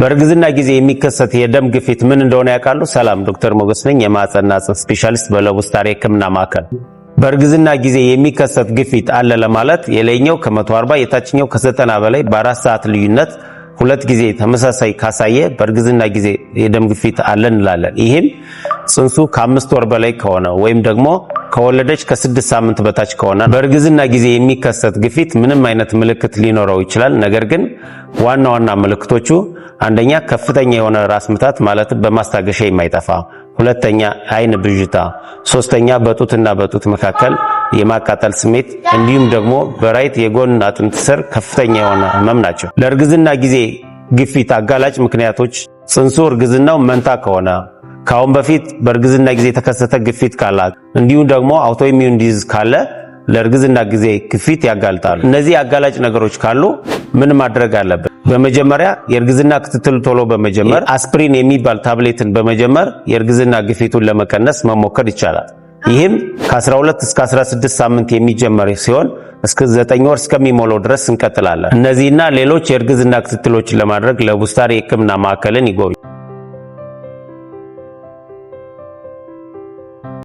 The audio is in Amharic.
በእርግዝና ጊዜ የሚከሰት የደም ግፊት ምን እንደሆነ ያውቃሉ? ሰላም፣ ዶክተር ሞገስ ነኝ፣ የማህፀንና ጽንስ ስፔሻሊስት በለቡ ስታር የህክምና ማዕከል። በእርግዝና ጊዜ የሚከሰት ግፊት አለ ለማለት የላይኛው ከ140 የታችኛው ከ90 በላይ በ4 ሰዓት ልዩነት ሁለት ጊዜ ተመሳሳይ ካሳየ በእርግዝና ጊዜ የደም ግፊት አለ እንላለን። ይህም ጽንሱ ከ5 ወር በላይ ከሆነ ወይም ደግሞ ከወለደች ከ6 ሳምንት በታች ከሆነ። በእርግዝና ጊዜ የሚከሰት ግፊት ምንም አይነት ምልክት ሊኖረው ይችላል። ነገር ግን ዋና ዋና ምልክቶቹ አንደኛ ከፍተኛ የሆነ ራስ ምታት፣ ማለትም በማስታገሻ የማይጠፋ፣ ሁለተኛ አይን ብዥታ፣ ሶስተኛ በጡትና በጡት መካከል የማቃጠል ስሜት፣ እንዲሁም ደግሞ በ right የጎን አጥንት ስር ከፍተኛ የሆነ ህመም ናቸው። ለእርግዝና ጊዜ ግፊት አጋላጭ ምክንያቶች ጽንሱ እርግዝናው መንታ ከሆነ፣ ከአሁን በፊት በእርግዝና ጊዜ የተከሰተ ግፊት ካላት፣ እንዲሁም ደግሞ autoimmune disease ካለ ለእርግዝና ጊዜ ግፊት ያጋልጣሉ። እነዚህ አጋላጭ ነገሮች ካሉ ምን ማድረግ አለብን? በመጀመሪያ የእርግዝና ክትትል ቶሎ በመጀመር፣ አስፕሪን የሚባል ታብሌትን በመጀመር የእርግዝና ግፊቱን ለመቀነስ መሞከር ይቻላል። ይህም ከ12 እስከ 16 ሳምንት የሚጀመር ሲሆን እስከ 9 ወር እስከሚሞላው ድረስ እንቀጥላለን። እነዚህና ሌሎች የእርግዝና ክትትሎችን ለማድረግ ለቡስታር የሕክምና ማዕከልን ይጎብኙ።